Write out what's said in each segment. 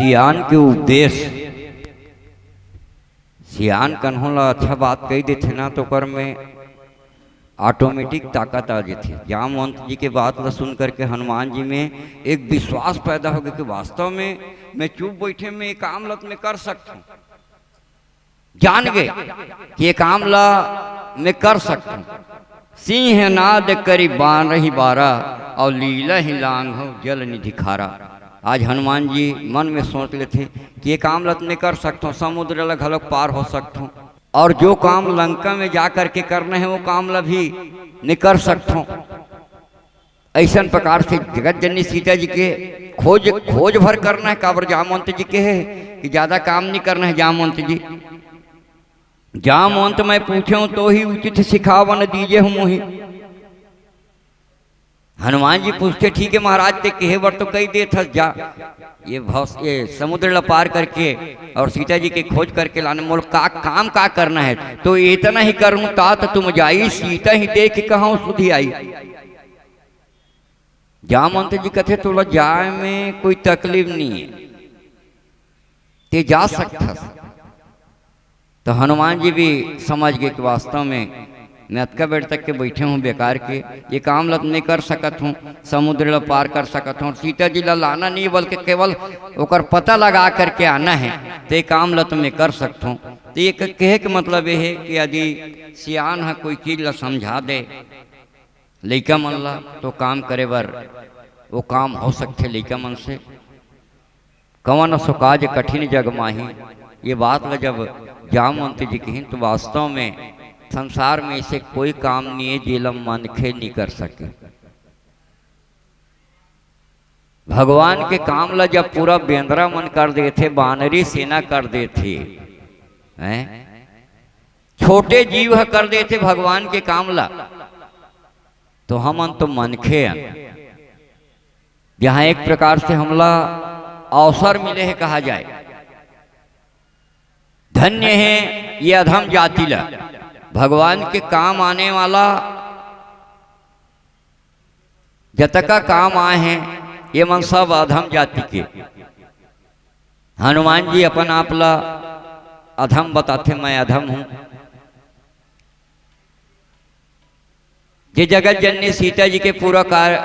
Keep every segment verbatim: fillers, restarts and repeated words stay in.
सियान के उपदेश, सियान कन्हो ला अच्छा बात कही देथे ना, तो ओकर में ऑटोमेटिक ताकत आ जाथे। जामवंत जी के बात ला सुन करके हनुमान जी में एक विश्वास पैदा हो गया कि वास्तव में मैं चुप बैठे में ये काम ला तो मैं कर सकता हूँ। जान गए कि ये काम ला मैं कर सकता हूँ। सिंह नाद करी बारहि बारा, और लीलहिं लांघउ जल निधि खारा। आज हनुमान जी मन में सोच लेथे कि ये काम ला तो मैं कर सकता हूँ, समुद्र ला घलोक पार हो सकता हूँ, और जो काम लंका में जा करके करना है वो काम ला भी मैं कर सकता हूँ। ऐसन प्रकार से जगत जननी सीता जी के खोज, खोज भर करना है। काबर जामवंत जी के है कि ज्यादा काम नहीं करना है। जामवंत जी, जामवंत मैं पूछे हूँ तो ही उचित सिखावन दीजे हूँ मोही। हनुमान जी पूछते, ठीक है महाराज, ते कहे बर तो कही देत हस, जा। ये भस-, ये समुद्र ला पार करके और सीता जी के खोज करके लाने मोल का काम का करना है, तो इतना ही करूँ, तात तुम जाई, सीता ही देख कहाँ सुधि आई। जामवंत जी कथे, तोला जाए में कोई तकलीफ नहीं है, ते जा सकथस। तो हनुमान जी भी समझ गए कि वास्तव में मैं अतका बेर तक के बैठे हूँ बेकार के, ये काम ला तो नहीं कर सकत हूँ, समुद्र ला पार कर सकत हूँ, सीता जी ला लाना नहीं, बल्कि केवल ओकर पता लगा करके आना है, तो ये काम ला तो मैं कर सकता हूँ। तो ये क-, कहे के मतलब ये है कि यदि सियान ह कोई चीज ला समझा दे लइका मन ला, तो काम करे बर वो काम हो सकथे लइका मन से। कवन सो काज कठिन जग माही, ये बात ला जब जामवंत जी कहिन, तो वास्तव में संसार में ऐसे कोई काम नहीं है जेला मनखे नहीं कर सके। भगवान के काम ला जब पूरा बेंदरा मन कर देथे, बानरी सेना कर देथे, हैं? छोटे जीव ह कर देथे भगवान के काम ला, तो हमन तो मनखे हन। जहाँ एक प्रकार से हमला अवसर मिले है कहा जाए, धन्य है ये अधम जाति ला। भगवान के काम आने वाला जतका काम आए हैं, ये मन सब अधम जाति के। हनुमान जी अपन आप ला अधम बताथे, मैं अधम हूँ। जे जगत जननी सीता जी के पूरा कार-,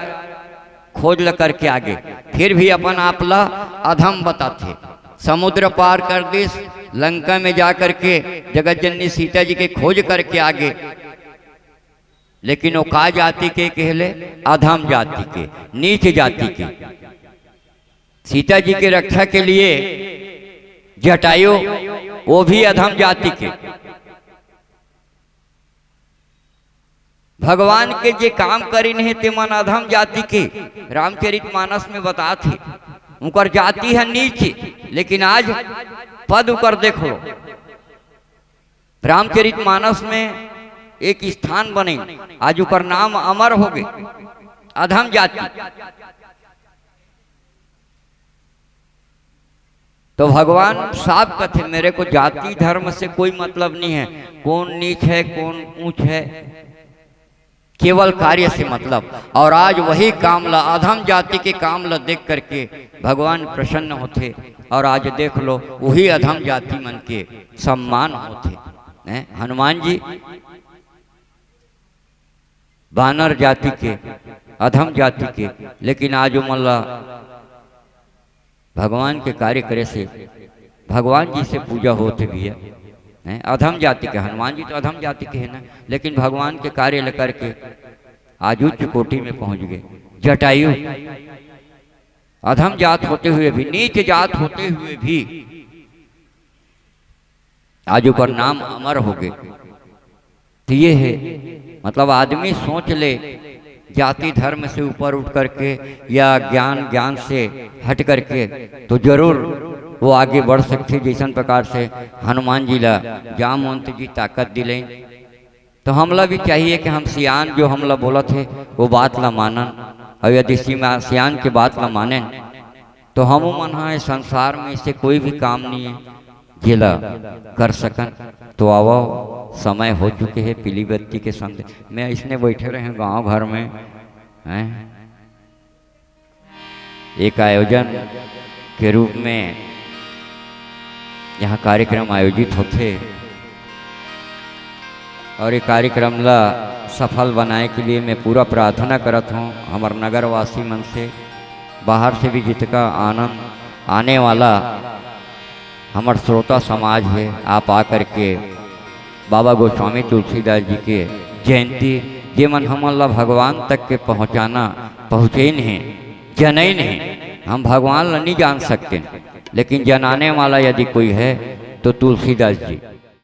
खोज ल करके आगे, फिर भी अपन आप ला अधम बताथे। समुद्र पार कर दिस, लंका में जा करके जगत जननी सीता जी के खोज करके आगे, लेकिन वो का जाति के कहले? अधम जाति के, नीच जाति के। सीता जी के रक्षा के लिए जटायु, वो भी अधम जाति के। भगवान के जे काम करिन हे, ते मन अधम जाति के। रामचरित मानस में बतात हे, उनकर जाति है नीच, लेकिन आज पद उकर देख लो। रामचरित मानस में एक स्थान बने, आज उकर नाम अमर हो गए, अधम जाति। तो भगवान साफ कथे, मेरे को जाति धर्म से कोई मतलब नहीं है, कौन नीच है, कौन ऊंच है, केवल कार्य से मतलब। और आज वही काम ला, अधम जाति के काम ला देख करके भगवान प्रसन्न होथे। और आज देख लो, वही अधम जाति मन के सम्मान होथे। हैं? हनुमान जी बानर जाति के, अधम जाति के, लेकिन आज ओमन ला भगवान के कार्य करे से भगवान जी से पूजा होत हे भैया। हैं, अधम जाति के, हनुमान जी तो अधम जाति के है ना, लेकिन भगवान के कार्य ल करके आज उच्च कोटि में पहुंच गए। जटायु अधम जात होते हुए भी, नीच जात होते हुए भी आज ओकर नाम अमर हो गए। तो ये है, मतलब, आदमी सोच ले जाति धर्म से ऊपर उठ करके या ज्ञान, ज्ञान से हट करके, तो जरूर वो आगे बढ़ सकथे। जैसन प्रकार से हनुमान जी ला जामवंत जी ताकत दिले, तो हमला भी चाहिए कि हम सियान जो हमला बोलत हे, वो बात ला मानन। और यदि सिमा-, सियान के बात ला मानेन, तो हमू मन ह ए संसार में ऐसे कोई भी काम नहीं है जेला कर सकन। तो आवो, समय हो चुके हे पीली बत्ती के संदेश। मैं इसने बैठे रहे गांव घर में, हैं? एक आयोजन के रूप में यहाँ कार्यक्रम आयोजित होथे और ये कार्यक्रम ला सफल बनाए के लिए मैं पूरा प्रार्थना करत हूँ हमर नगरवासी मन से, बाहर से भी जितका आनंद आने वाला हमर श्रोता समाज है, आप आकर के बाबा गोस्वामी तुलसीदास जी के जयंती, जे मन हमन ला भगवान तक के पहुँचाना, पहुँचे नहीं, जने नहीं, हम भगवान ला नहीं जान सकते, लेकिन जनाने वाला यदि कोई है तो तुलसीदास जी।